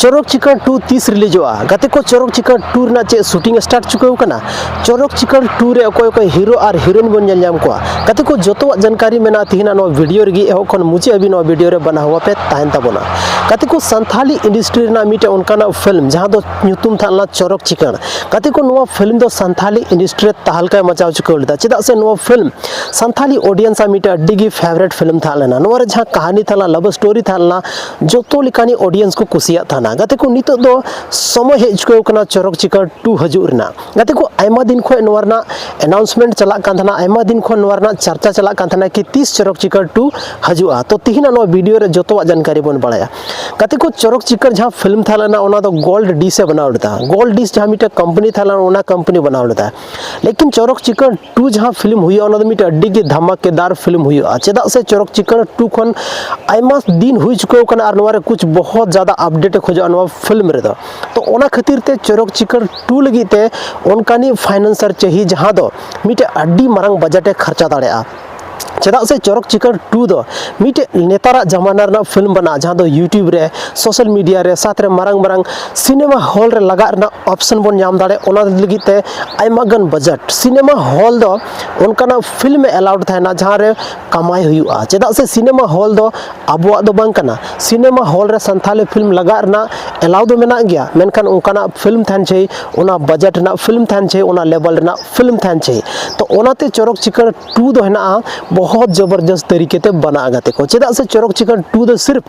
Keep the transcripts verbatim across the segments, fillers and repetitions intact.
ᱪᱚᱨᱚᱠ ᱪᱤᱠᱟᱹᱲ ᱴᱩ ᱛᱤᱥ ᱨᱤᱞᱤᱡᱚᱜᱼᱟ? ᱜᱟᱛᱮ ᱠᱚ, ᱪᱚᱨᱚᱠ ᱪᱤᱠᱟᱹᱲ ᱴᱩ ᱨᱮᱱᱟᱜ ᱪᱮᱫ ᱥᱩᱴᱤᱝ ᱥᱴᱟᱨᱴ ᱪᱩᱠᱟᱹᱣ ᱠᱟᱱᱟ? ᱪᱚᱨᱚᱠ ᱪᱤᱠᱟᱹᱲ ᱴᱩ ᱨᱮ ᱚᱠᱚᱭ ᱚᱠᱚᱭ ᱦᱤᱨᱳ ᱟᱨ ᱦᱤᱨᱳᱭᱤᱱ ᱵᱚᱱ ᱧᱮᱞ ᱧᱟᱢ ᱠᱚᱣᱟ? ᱜᱟᱛᱮ ᱠᱚ, ᱡᱚᱛᱚᱣᱟᱜ ᱡᱟᱱᱠᱟᱨᱤ ᱢᱮᱱᱟᱜᱼᱟ ᱛᱤᱦᱤᱧᱟᱜ ᱱᱚᱣᱟ ᱵᱷᱤᱰᱤᱭᱳ ᱨᱮᱜᱮ᱾ ᱮᱦᱚᱵ ᱠᱷᱚᱱ ᱢᱩᱪᱟᱹᱫ ᱦᱟᱹᱵᱤᱡ ᱱᱚᱣᱟ ᱵᱷᱤᱰᱤᱭᱳ ᱨᱮ ᱵᱟᱱᱟ ᱦᱚᱣᱟ ᱯᱮ ᱛᱟᱦᱮᱱ ᱛᱟᱵᱚᱱᱟ᱾ ᱜᱟᱛᱮ ᱠᱚ, ᱥᱟᱱᱛᱷᱟᱞᱤ ᱤᱱᱰᱟᱥᱴᱨᱤ ᱨᱮᱱᱟᱜ ᱢᱤᱫᱴᱮᱱ ᱚᱱᱠᱟᱱᱟᱜ ᱯᱷᱤᱞᱢ ᱡᱟᱦᱟᱸ ᱫᱚ ᱧᱩᱛᱩᱢ ᱛᱟᱦᱮᱸ ᱞᱮᱱᱟ ᱪᱚᱨᱚᱠ ᱪᱤᱠᱟᱹᱲ᱾ ᱜᱟᱛᱮ ᱠᱚ, ᱱᱚᱣᱟ ᱯᱷᱤᱞᱢ ᱫᱚ ᱥᱟᱱᱛᱷᱟᱞᱤ ᱤᱱᱰᱟᱥᱴᱨᱤ ᱨᱮ ᱛᱟᱦᱞᱠᱟᱭ ᱢᱟᱪᱟᱣ ᱪᱩᱠᱟᱹᱣ ᱞᱮᱫᱟ᱾ ᱪᱮᱫᱟᱜ ᱥᱮ ᱱᱚᱣᱟ ᱯᱷᱤᱞᱢ ᱥᱟᱱᱛᱷᱟᱞᱤ ᱚᱰᱤᱭᱮᱱᱥ ᱟᱜ ᱢᱤᱫᱴᱮᱱ ᱟᱹᱰᱤ ᱜᱮ ᱯᱷᱮᱵᱟᱨᱮᱴ ᱯᱷᱤᱞᱢ ᱛᱟᱦᱮᱸ ᱞᱮᱱᱟ᱾ ᱱᱚᱣᱟ ᱨᱮ ᱡᱟᱦᱟᱸ ᱠᱟᱹᱦᱱᱤ ᱛᱟᱦᱮᱸ ᱞᱮᱱᱟ, ᱞᱟᱵᱷ ᱥᱴᱳᱨᱤ ᱛᱟᱦᱮᱸ ᱞᱮᱱᱟ, ᱡᱚᱛᱚ ᱞᱮᱠᱟᱱᱤᱡ ᱚᱰᱤᱭᱮᱱᱥ ᱠᱚ ᱠᱩᱥᱤᱭᱟᱜ ᱛᱟᱦᱮᱱᱟ᱾ ᱜᱟᱛᱮ ᱠᱚ, ᱱᱤᱛᱚᱜ ᱫᱚ ᱥᱚᱢᱚᱭ ᱦᱮᱡ ᱪᱩᱠᱟᱹᱣ ᱠᱟᱱᱟ ᱪᱚᱨᱚᱠ ᱪᱤᱠᱟᱹᱲ ᱴᱩ ᱦᱤᱡᱩᱜ ᱨᱮᱱᱟᱜ᱾ ᱜᱟᱛᱮ ᱠᱚ, ᱟᱭᱢᱟ ᱫᱤᱱ ᱠᱷᱚᱱ ᱱᱚᱣᱟ ᱨᱮᱱᱟᱜ ᱟᱱᱟᱣᱩᱱᱥᱢᱮᱱᱴ ᱪᱟᱞᱟᱜ ᱠᱟᱱ ᱛᱟᱦᱮᱱᱟ, ᱟᱭᱢᱟ ᱫᱤᱱ ᱠᱷᱚᱱ ᱱᱚᱣᱟ ᱨᱮᱱᱟᱜ ᱪᱟᱨᱪᱟ ᱪᱟᱞᱟᱜ ᱠᱟᱱ ᱛᱟᱦᱮᱱᱟ ᱠᱤ ᱛᱤᱥ ᱪᱚᱨᱚᱠ ᱪᱤᱠᱟᱹᱲ ᱴᱩ ᱦᱤᱡᱩᱜᱼᱟ᱾ ᱛᱚ, ᱛᱤᱦᱤᱧᱟᱜ ᱱᱚᱣᱟ ᱵᱷᱤᱰᱤᱭᱳ ᱨᱮ ᱡᱚᱛᱚᱣᱟᱜ ᱡᱟᱱᱠᱟᱨᱤ ᱵᱚᱱ ᱵᱟᱲᱟᱭᱟ᱾ ᱜᱟᱛᱮ ᱠᱚ, ᱪᱚᱨᱚᱠ ᱪᱤᱠᱟᱹᱲ ᱡᱟᱦᱟᱸ ᱯᱷᱤᱞᱢ ᱛᱟᱦᱮᱸ ᱞᱮᱱᱟ, ᱚᱱᱟ ᱫᱚ ᱜᱳᱞᱰ ᱰᱤᱥ ᱮ ᱵᱮᱱᱟᱣ ᱞᱮᱫᱟ᱾ ᱜᱳᱞᱰ ᱰᱤᱥ ᱡᱟᱦᱟᱸ ᱢᱤᱫᱴᱮᱱ ᱠᱳᱢᱯᱟᱱᱤ ᱛᱟᱦᱮᱸ ᱞᱮᱱᱟ, ᱚᱱᱟ ᱠᱳᱢᱯᱟᱱᱤ ᱵᱮᱱᱟᱣ ᱞᱮᱫᱟ᱾ ᱞᱮᱠᱤᱱ ᱪᱚᱨᱚᱠ ᱪᱤᱠᱟᱹᱲ ᱴᱩ ᱡᱟᱦᱟᱸ ᱯᱷᱤᱞᱢ ᱦᱩᱭᱩᱜᱼᱟ, ᱚᱱᱟ ᱫᱚ ᱢᱤᱫᱴᱮᱱ ᱟᱹᱰᱤ ᱜᱮ ᱫᱷᱟᱢᱟᱠᱮᱫᱟᱨ ᱯᱷᱤᱞᱢ ᱦᱩᱭᱩᱜᱼᱟ᱾ ᱪᱮᱫᱟᱜ ᱥᱮ ᱪᱚᱨᱚᱠ ᱪᱤᱠᱟᱹᱲ ᱴᱩ ᱠᱷᱚᱱ ᱟᱭᱢᱟ ᱫᱤᱱ ᱦᱩᱭ ᱪᱩᱠᱟᱹᱣ ᱠᱟᱱᱟ ᱟᱨ ᱱᱚᱣᱟ ᱨᱮ ᱠᱩᱪ ᱵᱚᱦᱚᱛ ᱡᱟᱫᱟ ᱟᱯᱰᱮᱴ ᱮ ᱠᱷᱚᱡᱚᱜᱼᱟ ᱱᱚᱣᱟ ᱯᱷᱤᱞᱢ ᱨᱮᱫᱚ᱾ ᱛᱚ, ᱚᱱᱟ ᱠᱷᱟᱹᱛᱤᱨ ᱛᱮ ᱪᱚᱨᱚᱠ ᱪᱤᱠᱟᱹᱲ ᱴᱩ ᱞᱟᱹᱜᱤᱫ ᱛᱮ ᱚᱱᱠᱟᱱᱤᱡ ᱯᱷᱟᱭᱱᱟᱱᱥᱟᱨ ᱪᱟᱹᱦᱤ ᱡᱟᱦᱟᱸ ᱫᱚ ᱢᱤᱫᱴᱮᱱ ᱟᱹᱰᱤ ᱢᱟᱨᱟᱝ ᱵᱟᱡᱮᱴ ᱮ ᱠᱷᱚᱨᱪᱟ ᱫᱟᱲᱮᱭᱟᱜᱼᱟ᱾ ᱪᱮᱫᱟᱜ ᱥᱮ ᱪᱚᱨᱚᱠ ᱪᱤᱠᱟᱹᱲ ᱴᱩ ᱫᱚ ᱢᱤᱫᱴᱮᱡ ᱱᱮᱛᱟᱨᱟᱜ ᱡᱟᱢᱟᱱᱟ ᱨᱮᱱᱟᱜ ᱯᱷᱤᱞᱢ ᱵᱮᱱᱟᱜᱼᱟ, ᱡᱟᱦᱟᱸ ᱫᱚ ᱭᱩᱴᱤᱭᱩᱵᱽ ᱨᱮ, ᱥᱳᱥᱟᱞ ᱢᱤᱰᱤᱭᱟ ᱨᱮ, ᱥᱟᱛ ᱨᱮ ᱢᱟᱨᱟᱝ ᱢᱟᱨᱟᱝ ᱥᱤᱱᱮᱢᱟ ᱦᱚᱞ ᱨᱮ ᱞᱟᱜᱟᱜ ᱨᱮᱱᱟᱜ ᱚᱯᱥᱚᱱ ᱵᱚᱱ ᱧᱟᱢ ᱫᱟᱲᱮᱭᱟᱜ, ᱚᱱᱟ ᱞᱟᱹᱜᱤᱫ ᱛᱮ ᱟᱭᱢᱟ ᱜᱟᱱ ᱵᱟᱡᱮᱴ᱾ ᱥᱤᱱᱮᱢᱟ ᱦᱚᱞ ᱫᱚ ᱚᱱᱠᱟᱱᱟᱜ ᱯᱷᱤᱞᱢ ᱮ ᱮᱞᱟᱣᱩᱰ ᱛᱟᱦᱮᱱᱟ ᱡᱟᱦᱟᱸ ᱨᱮ ᱠᱟᱢᱟᱭ ᱦᱩᱭᱩᱜᱼᱟ, ᱪᱮᱫᱟᱜ ᱥᱮ ᱥᱤᱱᱮᱢᱟ ᱦᱚᱞ ᱫᱚ ᱟᱵᱚᱣᱟᱜ ᱫᱚ ᱵᱟᱝ ᱠᱟᱱᱟ᱾ ᱥᱤᱱᱮᱢᱟ ᱦᱚᱞ ᱨᱮ ᱥᱟᱱᱛᱷᱟᱞᱤ ᱯᱷᱤᱞᱢ ᱞᱟᱜᱟᱜ ᱨᱮᱱᱟᱜ ᱮᱞᱟᱣ ᱫᱚ ᱢᱮᱱᱟᱜ ᱜᱮᱭᱟ, ᱢᱮᱱᱠᱷᱟᱱ ᱚᱱᱠᱟᱱᱟᱜ ᱯᱷᱤᱞᱢ ᱛᱟᱦᱮᱱ ᱪᱟᱹᱦᱤ, ᱚᱱᱟ ᱵᱟᱡᱮᱴ ᱨᱮᱱᱟᱜ ᱯᱷᱤᱞᱢ ᱛᱟᱦᱮᱱ ᱪᱟᱹᱦᱤ, ᱚᱱᱟ ᱞᱮᱵᱮᱞ ᱨᱮᱱᱟᱜ ᱯᱷᱤᱞᱢ ᱛᱟᱦᱮᱱ ᱪᱟᱹᱦᱤ᱾ ᱛᱚ, ᱚᱱᱟᱛᱮ ᱪᱚᱨᱚᱠ ᱪᱤᱠᱟᱹᱲ ᱴᱩ ᱫᱚ ᱦᱮᱱᱟᱜᱼᱟ, ᱵᱚᱦᱚᱛ ᱡᱚᱵᱚᱨᱡᱚᱥᱛ ᱛᱟᱹᱨᱤᱠᱟ ᱛᱮ ᱵᱮᱱᱟᱜᱼᱟ ᱜᱟᱛᱮ ᱠᱚ᱾ ᱪᱮᱫᱟᱜ ᱥᱮ ᱪᱚᱨᱚᱠ ᱪᱤᱠᱟᱹᱲ ᱴᱩ ᱫᱚ ᱥᱤᱨᱯ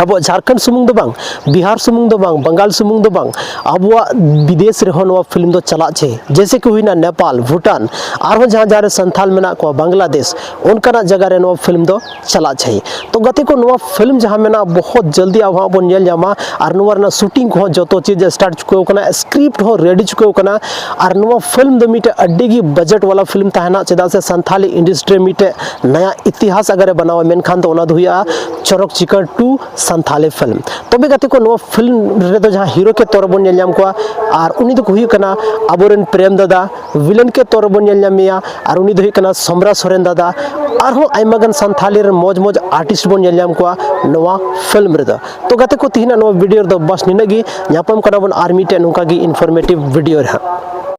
ᱟᱵᱚᱣᱟᱜ ᱡᱷᱟᱲᱠᱷᱚᱸᱰ ᱥᱩᱢᱩᱝ ᱫᱚ ᱵᱟᱝ, ᱵᱤᱦᱟᱨ ᱥᱩᱢᱩᱝ ᱫᱚ ᱵᱟᱝ, ᱵᱟᱝᱜᱟᱞ ᱥᱩᱢᱩᱝ ᱫᱚ ᱵᱟᱝ, ᱟᱵᱚᱣᱟᱜ ᱵᱤᱫᱮᱥ ᱨᱮᱦᱚᱸ ᱱᱚᱣᱟ ᱯᱷᱤᱞᱢ ᱫᱚ ᱪᱟᱞᱟᱜ ᱪᱟᱹᱦᱤ᱾ ᱡᱮᱭᱥᱮ ᱠᱤ ᱦᱩᱭᱱᱟ ᱱᱮᱯᱟᱞ, ᱵᱷᱩᱴᱟᱱ, ᱟᱨᱦᱚᱸ ᱡᱟᱦᱟᱸ ᱡᱟᱦᱟᱸ ᱨᱮ ᱥᱟᱱᱛᱷᱟᱞ ᱢᱮᱱᱟᱜ ᱠᱚᱣᱟ, ᱵᱟᱝᱞᱟᱫᱮᱥ, ᱚᱱᱠᱟᱱᱟᱜ ᱡᱟᱭᱜᱟ ᱨᱮ ᱱᱚᱣᱟ ᱯᱷᱤᱞᱢ ᱫᱚ ᱪᱟᱞᱟᱜ ᱪᱟᱹᱦᱤ᱾ ᱛᱚ ᱜᱟᱛᱮ ᱠᱚ, ᱱᱚᱣᱟ ᱯᱷᱤᱞᱢ ᱡᱟᱦᱟᱸ ᱢᱮᱱᱟᱜᱼᱟ, ᱵᱚᱦᱚᱛ ᱡᱚᱞᱫᱤ ᱟᱵᱚ ᱦᱟᱸᱜ ᱵᱚᱱ ᱧᱮᱞ ᱧᱟᱢᱟ᱾ ᱟᱨ ᱱᱚᱣᱟ ᱨᱮᱱᱟᱜ ᱥᱩᱴᱤᱝ ᱠᱚᱦᱚᱸ ᱡᱚᱛᱚ ᱪᱤᱡᱽ ᱥᱴᱟᱨᱴ ᱪᱩᱠᱟᱹᱣ ᱠᱟᱱᱟ, ᱥᱠᱨᱤᱯᱴ ᱦᱚᱸ ᱨᱮᱰᱤ ᱪᱩᱠᱟᱹᱣ ᱠᱟᱱᱟ᱾ ᱟᱨ ᱱᱚᱣᱟ ᱯᱷᱤᱞᱢ ᱫᱚ ᱢᱤᱫᱴᱮᱡ ᱟᱹᱰᱤ ᱜᱮ ᱵᱟᱡᱮᱴ ᱣᱟᱞᱟ ᱯᱷᱤᱞᱢ ᱛᱟᱦᱮᱱᱟ, ᱪᱮᱫᱟᱜ ᱥᱮ ᱥᱟᱱᱛᱷᱟᱞᱤ ᱤᱱᱰᱟᱥᱴᱨᱤ ᱨᱮ ᱢᱤᱫᱴᱮᱡ ᱱᱟᱭᱟ ᱤᱛᱤᱦᱟᱥ ᱟᱜᱟᱨ ᱮ ᱵᱮᱱᱟᱣᱟ, ᱢᱮᱱᱠᱷᱟᱱ ᱫᱚ ᱚᱱᱟ ᱫᱚ ᱦᱩᱭᱩᱜᱼᱟ ᱪᱚᱨᱚᱠ ᱪᱤᱠᱟᱹᱲ ᱴᱩ ᱥᱟᱱᱛᱷᱟᱞᱤ ᱯᱷᱤᱞᱢ᱾ ᱛᱚᱵᱮ ᱜᱟᱛᱮ ᱠᱚ, ᱱᱚᱣᱟ ᱯᱷᱤᱞᱢ ᱨᱮᱫᱚ ᱡᱟᱦᱟᱸ ᱦᱤᱨᱳ ᱠᱮ ᱛᱚᱨ ᱨᱮᱵᱚᱱ ᱧᱮᱞ ᱧᱟᱢ ᱠᱚᱣᱟ, ᱟᱨ ᱩᱱᱤ ᱫᱚᱠᱚ ᱦᱩᱭᱩᱜ ᱠᱟᱱᱟ ᱟᱵᱚᱨᱮᱱ ᱯᱨᱮᱢ ᱫᱟᱫᱟ, ᱵᱷᱤᱞᱮᱱ ᱠᱮ ᱛᱚᱨ ᱨᱮᱵᱚᱱ ᱧᱮᱞ ᱧᱟᱢᱮᱭᱟ, ᱟᱨ ᱩᱱᱤ ᱫᱚ ᱦᱩᱭᱩᱜ ᱠᱟᱱᱟ ᱥᱚᱢᱨᱟ ᱥᱚᱨᱮᱱ ᱫᱟᱫᱟ᱾ ᱟᱨᱦᱚᱸ ᱟᱭᱢᱟ ᱜᱟᱱ ᱥᱟᱱᱛᱷᱟᱞᱤ ᱨᱮᱱ ᱢᱚᱡᱽ ᱢᱚᱡᱽ ᱟᱨᱴᱤᱥᱴ ᱵᱚᱱ ᱧᱮᱞ ᱧᱟᱢ ᱠᱚᱣᱟ ᱱᱚᱣᱟ ᱯᱷᱤᱞᱢ ᱨᱮᱫᱚ᱾ ᱛᱚ ᱜᱟᱛᱮ ᱠᱚ, ᱛᱮᱦᱮᱧᱟᱜ ᱱᱚᱣᱟ ᱵᱷᱤᱰᱤᱭᱳ ᱨᱮᱫᱚ ᱵᱟᱥ ᱱᱤᱱᱟᱹᱜ ᱜᱮ᱾ ᱧᱟᱯᱟᱢ ᱠᱟᱱᱟ ᱵᱚᱱ ᱟᱨ ᱢᱤᱫᱴᱮᱱ ᱱᱚᱝᱠᱟ ᱜᱮ ᱤᱱᱯᱷᱚᱨᱢᱮᱴᱤᱵᱷ ᱵᱷᱤᱰᱤᱭᱳ ᱨᱮ ᱦᱟᱸᱜ᱾